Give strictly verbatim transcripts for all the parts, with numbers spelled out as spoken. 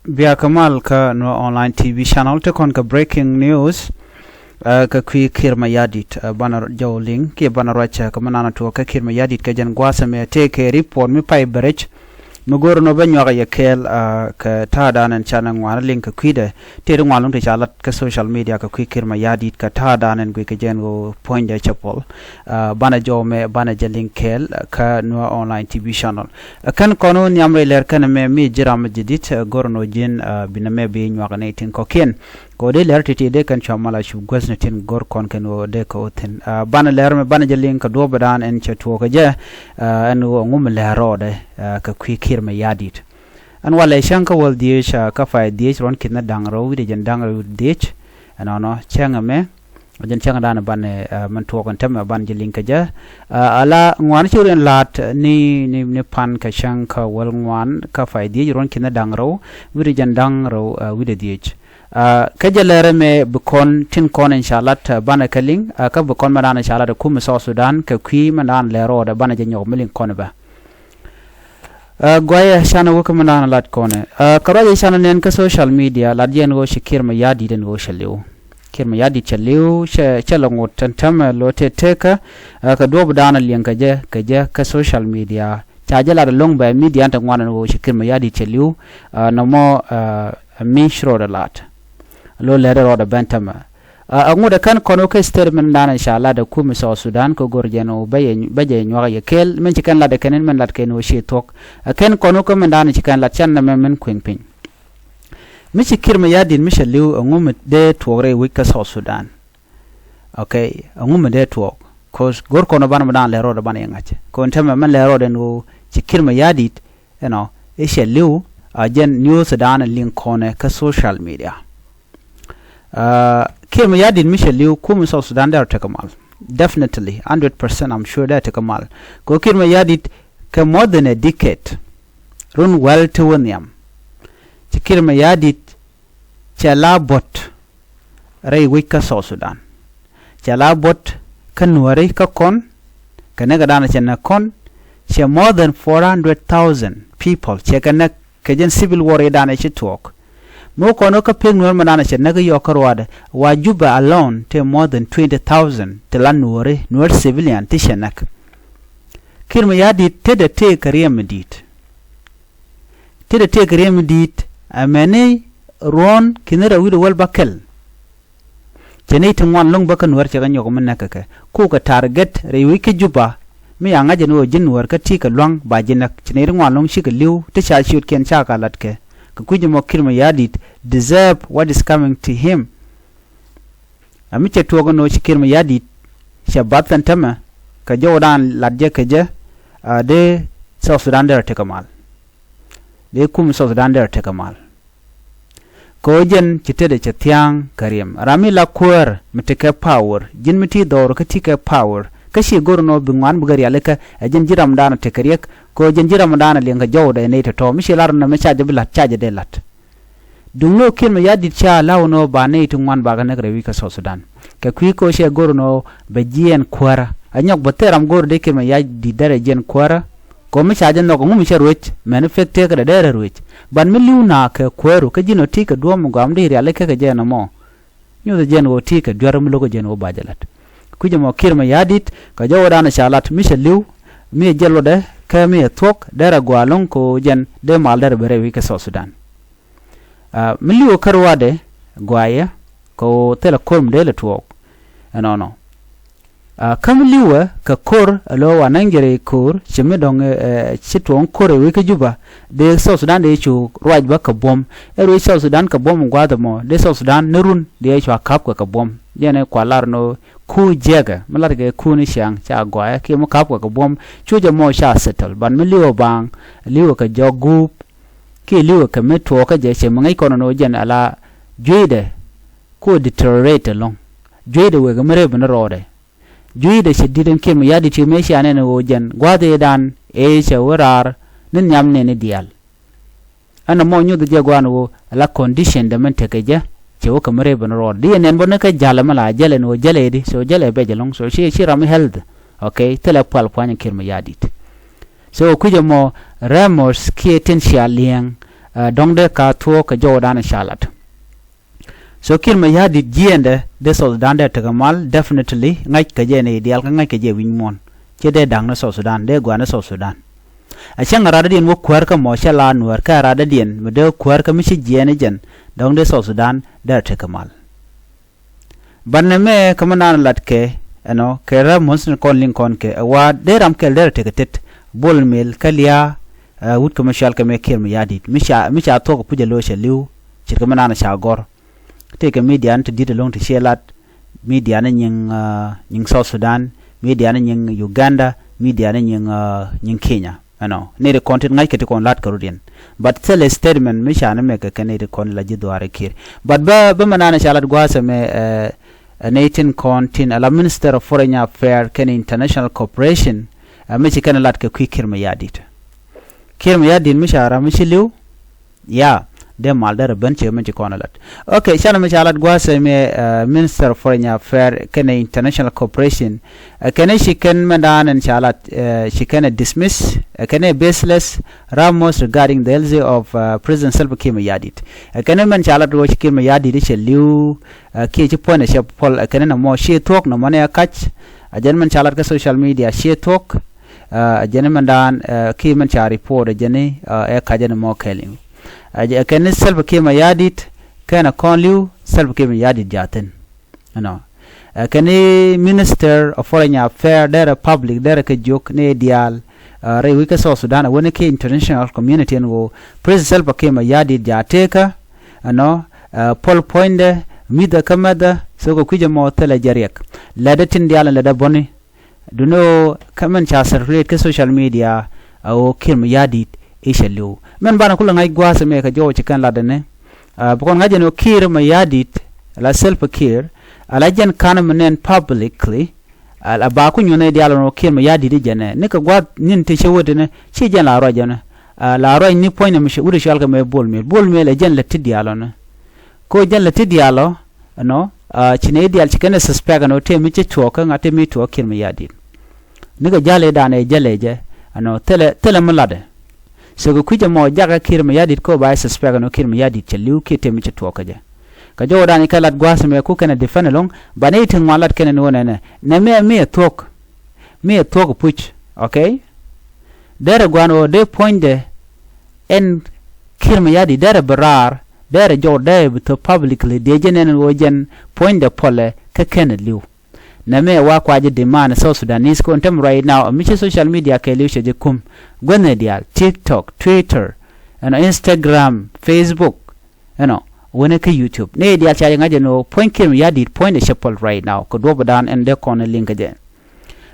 Bia kä mal kä Nuer Online T V channel ti kɔn kä breaking news. Kä kui̱ Kiir Mayardit, banɛ jɔw liŋ kiɛ banɛ ruac kä mi nanɛ tuɔɔk kä Kiir Mayardit kä jɛn gua̱a̱th ɛmɛ tëë kɛ report mi pay bɛ rɛc mi go̱o̱r nɔ bä nyuak yɛ kɛɛl. Kä ta̱a̱ danɛ canɛ ŋuan liŋ kä kui̱dɛ tëë ri ŋuan luŋ ti ca lat kä social media kä kui̱ Kiir Mayardit kä ta̱a̱ danɛ guic kä jɛn ɣöö puɔ̱nydɛ cɛ puɔl. Banɛ jɔw mɛ banɛ jɛ liŋ kɛɛl kä Nuer Online T V channel. Kɛn kɔn wä nhiam rɛy lɛr kɛn mɛ mi ji̱ ram mi ji̱ di̱t go̱r nɔ ji̱n binɛ mɛ bi nyuak ni tin kɔ̱kiɛn. Kɛ wä dee lɛr ti̱ti̱ dee kɛn cua mal a cu guäth ni tin go̱r kɔn kɛn wä dee kɛ wä thi̱n. Banɛ lɛr mɛ banɛ jɛ liŋ kɛ duɔ̱ɔ̱p dan ɛn cɛ tuɔɔk kɛ jɛ ɛn wä ŋum lɛr rɔɔdɛ kɛ kui̱ Kiir Mayardit. Ɛn walɛ cäŋ kä wäl dhiec kä pay dhiec ruɔ̱n ki̱n ni da̱ŋ rɛw wi̱cdɛ jɛn da̱ŋ rɛw dhiec. Ɛnɔnɔ cäŋ ɛmɛ jɛn cäŋ dan banɛ mɛn tuɔɔk ɛn tämɛ ban jɛ liŋ kɛ jɛ. Ala ŋuan ci riɛn la̱t ni ni ni pan kɛ cäŋ kä wäl ŋuan kä pay dhiec ruɔ̱n ki̱n ni da̱ŋ rɛw wi̱cdɛ jɛn da̱ŋ rɛw wi̱cdɛ dhiec. Kä jɛ lɛr ɛmɛ bi kɔn tin kɔn in ca lat banɛ kɛ liŋ kä bi kɔn mɛn dan in ca lat ɛ kum South Sudan kɛ kui̱ mɛn dan lɛr rɔɔdɛ banɛ jɛ nyɔk mi liŋ kɔn bä. Guayɛ canɛ wä kä mi naan lat kɔnɛ kä ruacɛ canɛ nɛn kä social media lat yɛn ɣöö ci Kiir Mayardit ɛn ɣöö cɛ li̱w. Kiir Mayardit cɛ li̱w cɛ lɛ ŋot tɛn tämɛ lo̱ tëë tekä. Kä duɔ̱ɔ̱p daanɛ liɛŋ kɛ jɛ kɛ jɛ kä social media ca jɛ lat ɛlɔ̱ŋ bɛ media ɛn te ŋuan ɛn ɣöö ci Kiir Mayardit cɛ li̱w. Nɔmɔ mi ci rɔɔdɛ lat lo̱ lɛt rɔɔdɛ ben tämɛ. Ɛ ŋut ɛ kɛn kɔn wä kä statement dan in ca lat ɛ kum South Sudan kä go̱r jɛn wä bä jɛ nyuak yɛ kɛɛl min ci kɛn lat ɛ kɛn in min lat kɛn wä ci thuɔ̱k. Ɛ kɛn kɔn wä kä min dan in ci kɛn lat can nɛ mɛ min kui̱n piny. Mi ci Kiir Mayardit mi cɛ li̱w ɛ ŋum dee tuɔɔk rɛy wec kä South Sudan. Okay, ɛ ŋum dee tuɔɔk. Cause go̱r kɔn wä ban mi dan lɛ rɔɔd ɛ ban yɛ ŋa̱c kɔn tämɛ min lɛ rɔɔd ɛn wä ci Kiir Mayardit ɛnɔ i̱ cɛ li̱w. A jɛn news dan in liŋ kɔnɛ kä social media. Kiir Mayardit mi cɛ li̱w kum South Sudan dee rɔ tekɛ mal. Definitely, hundred percent I'm sure dee tekɛ mal. Kɛ Kiir Mayardit kɛ more than a decade. Run wäl ti wä nhiam ci Kiir Mayardit cɛ la bot rɛy wec kä South Sudan. Cɛ la bot kä nuäri kä kɔn kɛ näk ɛ dan cɛ näk kɔn cɛ more than four hundred thousand people cɛ kɛ näk kɛ jɛn civil war i̱ dan ɛ ci tuɔɔk. Mi wä kɔn wä kä pek nuäär mi dan ɛ cɛ näk i̱ yɔk kä ruaadɛ wa Juba alone te more than twenty thousand ti la nuäri nuäär civilian ti cɛ näk. Kiir Mayardit tetdɛ tëë kɛ riɛm mi di̱i̱t. Tetdɛ tëë kɛ riɛm mi di̱i̱t. Ɛ mɛni ruɔ̱ɔ̱n ki̱ni rɛw wi̱cdɛ wäl bäkɛl. Cɛ nɛy ti ŋuan lo̱ŋ bä kä nuäär cɛ kɛ nyɔk mi näk kɛ kɛ kukɛ target rɛy wec kä Juba. Mi ca ŋa̱c ɛn ɣöö ji̱n nuäär kä ti̱i̱ kɛ lua̱ŋ ba ji̱ näk ci nɛy ti ŋuan lo̱ŋ cikɛ li̱w ti ca ciötkiɛn ca ka la̱t kɛ. Kɛ kui̱c ɛmɔ Kiir Mayardit deserve what is coming to him. Ɛ mi cɛ tuɔɔk ɛn ɣöö ci Kiir Mayardit cɛ bath ɛn tämɛ kɛ jɔwdan lat jɛ kɛ jɛ. Dee South Sudan derɛ tekɛ mal. Dee kum South Sudan derɛ tekɛ mal. Kɛ ɣöö jɛn ci tetdɛ cɛ thia̱a̱ŋ kɛ riɛm ram mi la kuäärä mi tekɛ power ji̱n mi ti dhɔr kä ti kɛ power kä ci go̱r nɔ bi ŋuan bikɛ rialikä. Ɛ jɛn ji̱ ramdan tekɛ riɛk kɛ ɣöö jɛn ji̱ ramdan liɛŋ kɛ jɔwdɛ nɛy tɔ̱tɔ̱ mi ci lar nɔ mi ca jɛ bi la̱t ca jɛ dee la̱t. Duŋ ni ɣöö Kiir Mayardit ca la̱w ni ɣöö ba nɛy ti ŋuan bakɛ näk rɛy wi̱c kä South Sudan. Kɛ kui̱ kɛ ɣöö cɛ go̱r ni ɣöö bɛ jiɛɛn kuäärä. Ɛ nyɔk bɛ thil ram go̱r dee Kiir Mayardit derɛ jiɛɛn kuäärä. Kɛ ɣöö mi ca jɛ nhɔk ɛŋu mi cɛ ruec mɛn i̱ pek tëëkɛ dee derɛ ruec. Ban mi li̱w na kɛ kuääru kä ji̱n ɣöö ti̱i̱ kɛ duɔ̱ɔ̱m mi gɔam di rialikä kɛ jɛ nɔmɔ. Nyuthɛ jɛn ɣöö ti̱i̱ kɛ duer mi lo̱k jɛn ɣöö ba jɛ la̱t. Kui̱c ɛmɔ Kiir Mayardit kɛ jɔwdan ca la̱t mi cɛ li̱w mi ɛ jɛ luɔtdɛ kɛ mi ɛ thuɔ̱k derɛ gɔaa lo̱ŋ kɛ ɣöö jɛn dee mal derɛ ben rɛy wi̱c kä South Sudan. Mi li̱wä kä ruaadɛ gɔaaɛ kɛ ɣöö thilɛ ko̱r mi dee lɛ tuɔɔk. Ɛnɔnɔ. Kä mi li̱wä kɛ ko̱r ɛ lo̱ wa näŋ jɛ rɛy ko̱r ci mi dɔ̱ŋ ci tuɔɔŋ ko̱r ɛ wec kä Juba. Dee South Sudan dee cu ruac bä kɛ buɔ̱m ɛ ruec South Sudan kɛ buɔ̱m gua̱a̱th ɛmɔ dee South Sudan ni run dee cua ka̱p kɛ kɛ buɔ̱m. Jɛn ɛ kua lar ni ɣöö ku jiɛkɛ mi lar kɛ ku ni ciaŋ ca gɔaaɛ kiɛ mi ka̱p kɛ kɛ buɔ̱m. Cu jɛ mɔ ca settle ban mi li̱wä baaŋ li̱wä kɛ jɔk guup. Kiɛ li̱wä kɛ mi tuɔɔkä jɛ cɛ mi ŋäc kɔn ɛn ɣöö jɛn ala jueydɛ. Ku deteriorate ɛlɔ̱ŋ jueydɛ wekɛ mi rep ni rɔɔdɛ. Jueydɛ cɛ di̱t ɛn Kiir Mayardit ci mëë cia nɛn ɣöö jɛn gua̱a̱th ëëdan ëë cɛ wä raar ni nhiam nɛn i̱ diaal. Ɛn ɛmɔ nyuth jɛ gua̱a̱n ɣöö ala condition dɛ min tekɛ jɛ cɛ wä kɛ mi rep ɛn rɔɔdɛ di yɛ nɛn bä ni kä ja̱l ɛmɛ la jäl ɛn ɣöö jäl ëëdi so jäl ɛ bɛc ɛlɔ̱ŋ so ci ci ram i̱ health. Okay thilɛ pual pua̱ny ɛn Kiir Mayardit. So kui̱c ɛmɔ rɛmɔs kiɛ tin cia liɛŋ Ɛ, dɔ̱ŋ dee ka thuɔ̱k kɛ jɔwdan ca lat. So Kiir Mayardit jiɛɛndɛ dee South Sudan dee tekɛ mal, definitely ŋa̱c kɛ jɛ ni diaal kä ŋa̱c kɛ jɛ wi̱ny muɔ̱ɔ̱n. Ciɛ dee da̱ŋ ni South Sudan, dee gua̱a̱r ni South Sudan. A cäŋ a radädiɛn wä kuäär kä mɔ cä la Nuäär kä a radädiɛn mi dee kuäär kä mi ci jiɛɛn i̱ jɛn, dɔ̱ŋ dee South Sudan dee tekɛ mal. Banɛ mɛ kä mi naan lat kɛ ɛnɔ kɛ rap muɔ̱n sin kɔn liŋ kɔn kɛ ɛ wa dee ram kɛl derɛ tekɛ tet Bol Mel kä liaa. Ɛ, wut kä mi cual kɛ mɛ Kiir Mayardit mi ca, mi ca thuɔk puc ɛ lo̱c ɛ li̱w. Ce̱tkɛ mi naan ca gɔr. Tëëkɛ midia ni ti di̱t ɛlɔ̱ŋ ti ciɛ lat. Midia ni nyiŋ, ɛ, nyiŋ South Sudan, midia ni nyiŋ Uganda, midia ni nyiŋ, ɛ, nyiŋ Kenya. Ɛnɔ nɛy ti kɔn tin ŋa̱ckɛ ti kɔn la̱t kɛ rut yɛn. But thilɛ statement mi ca ni mɛk kɛ kɛn nɛy ti kɔn la ji̱ dhuaar ɛ Kiir. But bä, bä mɛ naan ca lat gua̱a̱th ɛmɛ, ɛ, ɛ, nɛy tin kɔn tin ala Minister of Foreign Affairs kɛn International Cooperation, ɛ, mi ci kɛn lat kɛ kui̱ Kiir Mayardit. Kiir Mayardit mi ca ram mi ci li̱w. Ya, dee mal derɛ ben cɛ mi ci kɔn lat. Ok, canɛ mi ca lat gua̱a̱th ɛmɛ, ɛ, Minister of Foreign Affairs kɛn International Cooperation. Ɛ, kɛn ci kɛn mɛndan ɛn ca lat, ɛ, ci kɛn ɛ dismiss, ɛ, kɛn ɛ baseless rumors regarding the health of, ɛ, President Salva Kiir Mayardit. Ɛ, kɛn mɛn ca lat wä ci Kiir Mayardit cɛ li̱w, ɛ, kiɛ ci puɔ̱nydɛ cɛ puɔl, ɛ, kɛn nɔmɔ ciɛ thuɔ̱k nɔmɔ ni ɛ kac. Ɛ, jɛn mɛn ca lat kä social media ciɛ thuɔ̱k. Ɛ, jɛn mɛndan, ɛ, kiɛ mɛn ca report, ɛ, jɛn, ɛ, ɛ kac ɛn mɔ kɛɛliw. Ɛ, jɛ, kɛn Salva Kiir Mayardit kɛn ɛ kɔn li̱w, Salva Kiir Mayardit jathin. Ɛnɔ. Ɛ, kɛn Minister of Foreign Affairs derɛ public derɛ kɛ jiök ni diaal, ɛ, rɛy wi̱c kä South Sudan, ɛ, wä ni kiɛ international community ɛn ɣöö President Salva Kiir Mayardit jatekä. Ɛnɔ, ɛ, puɔl puɔ̱nydɛ, mi̱thɛ kä mɛthɛ, so kɛ kui̱c ɛmɔ thilɛ jɛ riɛk. Lätdɛ tin diaal ɛn lätdɛ bäni. Duŋni ɣöö kä mɛn ca circulate kä social media, ɛ ɣöö Kiir Mayardit i̱ cɛ li̱w. Mɛn banɛ kulɛ ŋa̱c gua̱a̱th ɛmɛ kɛ jɔw ci kɛn latdɛ ni. Ɛ, bi kɔn ŋa̱c ɛn ɣöö Kiir Mayardit, ala Salva Kiir, ala jɛn ka̱n mi nɛn publicly, ala ba ku nyuɔ̱n ɛ diaal ɛn ɣöö Kiir Mayardit i̱ jɛn ɛ. Nikɛ gua̱a̱th ni̱n ti cɛ wä ti ni, ci jɛn la ruac ɛn ɛ. Ɛ, la ruac ni puɔ̱ny ni mi wut ɛ cual kɛ mɛ Bol Mel. Bol Mel ɛ jɛn lɛ ti diaal ɔ ni. Kɛ ɣöö jɛn lɛ ti diaal ɔ, ɛnɔ, ɛ, ci nɛy diaal ci kɛn ɛ suspect ɛnɔ tëë mi cä cuɔɔk kä ŋa̱ tëë mi tuɔɔk Kiir Mayardit. Nikɛ ja̱l ëëdan ɛ jälɛ jɛ, ɛnɔ, thilɛ, thilɛ mi latdɛ. So kɛ kui̱c ɛmɔ jakä Kiir Mayardit kɛ ɣöö ba ɛ suspect ɛnɔ Kiir Mayardit cɛ li̱w kiɛ tëë mi cä tuɔɔk kä jɛ. Kɛ jɔwdan i̱ kɛ lat gua̱a̱th ɛmɛ ku kɛn ɛ defend ɛlɔ̱ŋ, ba nɛy ti ŋuan lat kɛn ɛ ni ɣöö nɛnɛ. Nɛ mɛ mi ɛ thuɔ̱k. Mi ɛ thuɔ̱k ɛ puc, okay? Derɛ gua̱n ɣöö dee puɔ̱nydɛ ɛn Kiir Mayardit derɛ bi raar, derɛ jɔw dee bi thop publicly, dee jɛ nɛn ɣöö jɛn puɔ̱nydɛ puɔlɛ kä kɛn ɛ li̱w. Nɛmɛ wa kua jɛ demand South Sudanese kɔn tem right now, mi ci social media kɛɛliw cɛ jɛ kum. Guäthni diaal, TikTok, Twitter, ɛnɔ Instagram, Facebook, ɛnɔ, wänɛ kä YouTube. Nɛy diaal ca jɛ ŋa̱c ɛn ɣöö puɔ̱ny Kiir Mayardit puɔ̱nydɛ cɛ puɔl right now. Kɛ duɔ̱pdan ɛn dee kɔn ɛ liŋ kä jɛ.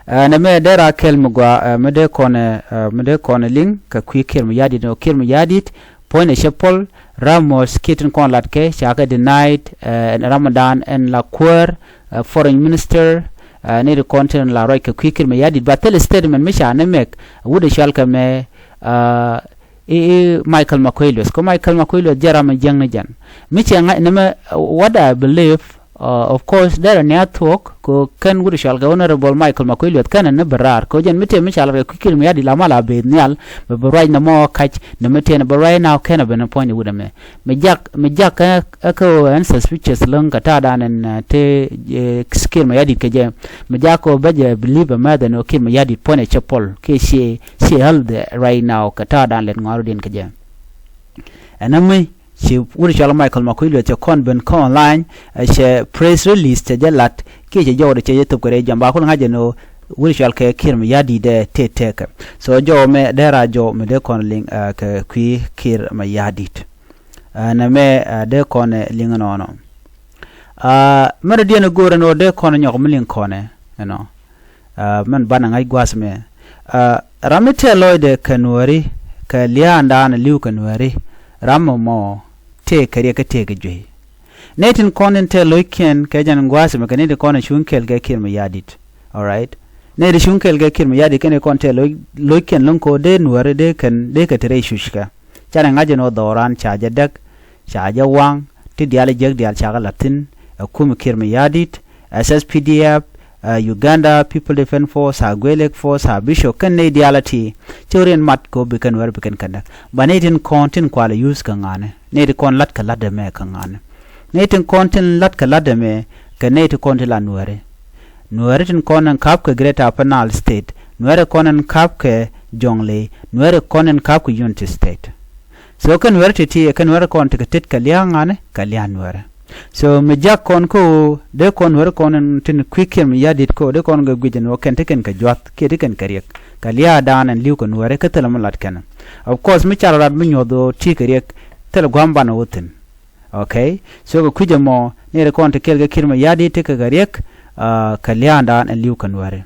Ɛ, nɛmɛ dee ra kɛl mi gɔaa, ɛ, mi dee kɔn ɛ, ɛ, mi dee kɔn ɛ liŋ kɛ kui̱ Kiir Mayardit, ɛ, Kiir Mayardit puɔ̱nydɛ cɛ puɔl. Rumors kiɛ tin kɔn latkɛ ca kɛ denied, ɛ, ram mi dan ɛn la kuäär, ɛ, foreign minister, ɛ, ni di kɔn tin la ruac kɛ kui̱ Kiir Mayardit. Ba thil statement mi ca ni mɛk, wut ɛ cual kɛ mɛ, ɛ, i̱, i̱ Michael Makuei Lueth. Kɛ Michael Makuei Lueth jɛ ram mi jiäkni jɛn. Mi cɛ ŋa̱c nɛmɛ, ɛ, what I believe, Uh, of course derɛ ni a thuɔ̱k kɛ kɛn wut cual kɛ Honorable Michael Makuei Lueth kɛn ni bi raar kɛ jɛn mi tëë mi ca lat kɛ kui̱ Kiir Mayardit la mal a beth nhial. Bɛ bi ruac nɔmɔ kac ni mi tëë ni bi ruac na kɛn a ben puɔ̱ny wut ɛmɛ. Mi jak, mi jak kä, kä ɛn suspicious läŋ kɛ ta̱a̱dan ɛn, uh, tëë, eh, Kiir Mayardit kɛ jɛ. Mi jak kɛ bä jɛ believe a mɛth ɛn ɔ Kiir Mayardit puɔ̱ny ɛ cɛ puɔl kiɛ ciɛ, ciɛ healthy right now kɛ ta̱a̱dan lɛt ŋɔarudiɛn kɛ jɛ. Ɛn ɛmɛ ci wut cual Michael Makuei Lueth cɛ kɔn ben kä online, ɛ, cɛ press release cɛ jɛ lat kiɛ cɛ jɔwdɛ cɛ jɛ thop kɛ rɛy jam ba kun ŋa̱c ɛn ɣöö wut cual kɛ Kiir Mayardit dee tëë tëëkɛ. So jɔw mɛ dee ra jɔw mɛ dee kɔn liŋ, ɛ, kɛ kui̱ Kiir Mayardit. Ɛ, nɛmɛ, ɛ, dee kɔn, ɛ, liŋ ɛnɔnɔ. Ɛ, mɛn rɔ diɛn ɛ go̱o̱r ɛn ɣöö dee kɔn nyɔk mi liŋ kɔnɛ, you know. Ɛ, mɛn banɛ ŋa̱c gua̱a̱th mɛ. Ɛ, ram mi tëë lɔcdɛ kɛ Nuääri, kɛ lia̱a̱ndan li̱w kɛ Nuääri, ram mɔ mɔ tëë kɛ riɛk kä tëë kɛ juey. Nɛy tin kɔn in tëë lo̱ckiɛn kɛ jɛn gua̱a̱th mɛ kɛ nɛy tin kɔn in cuŋ kɛl kɛ Kiir Mayardit. All right. Nɛy tin cuŋ kɛl kɛ Kiir Mayardit kɛn in kɔn tëë lo̱c, lo̱ckiɛn lo̱ŋ ko̱ dee Nuääri dee kɛn dee kɛ te rɛy cuc kɛ. Canɛ ŋa̱c ɛn ɣöö dhɔran ca jɛ däk, ca jɛ waŋ, ti diaal jiäk diaal ca kɛ la̱th thi̱n, ɛ kum Kiir Mayardit, S S P D F, Uganda People Defense Force, Agwelek Force, Abishok, kɛn nɛy diaal a ti. Cɛ ɣöö riɛn mat kɛ ɣöö bi kɛn Nuɛɛri bi kɛn kɛ näk. Ba nɛy tin kɔn tin kualɛ use kɛ ŋa̱ni? Nɛy ti kɔn la̱t kɛ la̱t ɛmɛ kɛ ŋa̱ni? Nɛy tin kɔn tin la̱t kɛ la̱t ɛmɛ kɛ nɛy ti kɔn tin la Nuɛɛri. Nuɛɛri tin kɔn ɛn ka̱p kɛ Greater Upper Nile State, Nuɛɛri kɔn ɛn ka̱p kɛ Jonglei, Nuɛɛri kɔn ɛn ka̱p kɛ Unity State. So kɛn Nuɛɛri ti̱ti̱, kɛn Nuɛɛri kɔn ti kɛ tet kɛ lia̱a̱ ŋa̱ni, kɛ lia̱a̱ Nuɛɛri. So mi jak kɔn kä ɣöö dee kɔn Nuɛɛri kɔn tin kui̱ Kiir Mayardit kä ɣöö dee kɔn kɛ guic ɛn ɣöö kɛn ti kɛn kɛ jua̱th kiɛ ti kɛn kɛ riɛk kɛ lia̱a̱ dan ɛn li̱w kɛ Nuɛɛri, kä thilɛ mi lat kɛn. Of course mi car rat mi nyuɔth ɣöö ti kɛ riɛk, thilɛ gua̱a̱m banɛ wä thi̱n. Okay. So kɛ kui̱c ɛmɔ, nɛɛri kɔn ti kɛl kɛ Kiir Mayardit ti kɛ kɛ riɛk kɛ lia̱a̱ dan ɛn li̱w kɛ Nuɛɛri.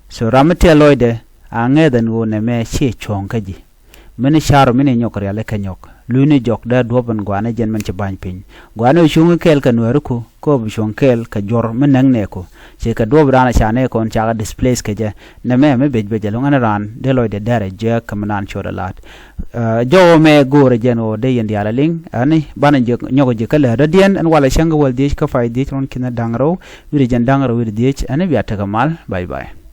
So ram mi tɛl lɔcdɛ, a ŋɛth ɛn ɣöö nɛmɛ ciɛ cuɔ̱ɔ̱ŋ kä ji̱. Mini car mini nyɔk riali kä nyɔk. Luini jɔk dee duɔp in guani jɛn min ci ba̱ny piny. Guani cuŋ kɛɛl kɛ Nuɛɛri ku, kop cuŋ kɛɛl kɛ juɔr mi näk nɛɛku. Ci kɛ duɔp raan a ca nɛɛkɔn cakɛ displace kɛ jɛ. Nɛmɛ mi bec bec ɛlɔŋ ɛn raan dee lɔcdɛ dɛrɛ jɛ kɛ mi naan cot a laat. Jɔwä mɛ go̱o̱rɛ jɛn ɣöö dee yɛn diaal a liŋ, ani banɛ nyɔk ji̱ kä lɛ dɔ̱diɛn ɛn walɛ cäŋ kɛ wäl dhiec kä pay dhiec run kinɛ da̱ŋ rɛw, wi̱ri jɛn da̱ŋ rɛw wi̱ri dhiec, ani bia tekɛ mal. Bye bye.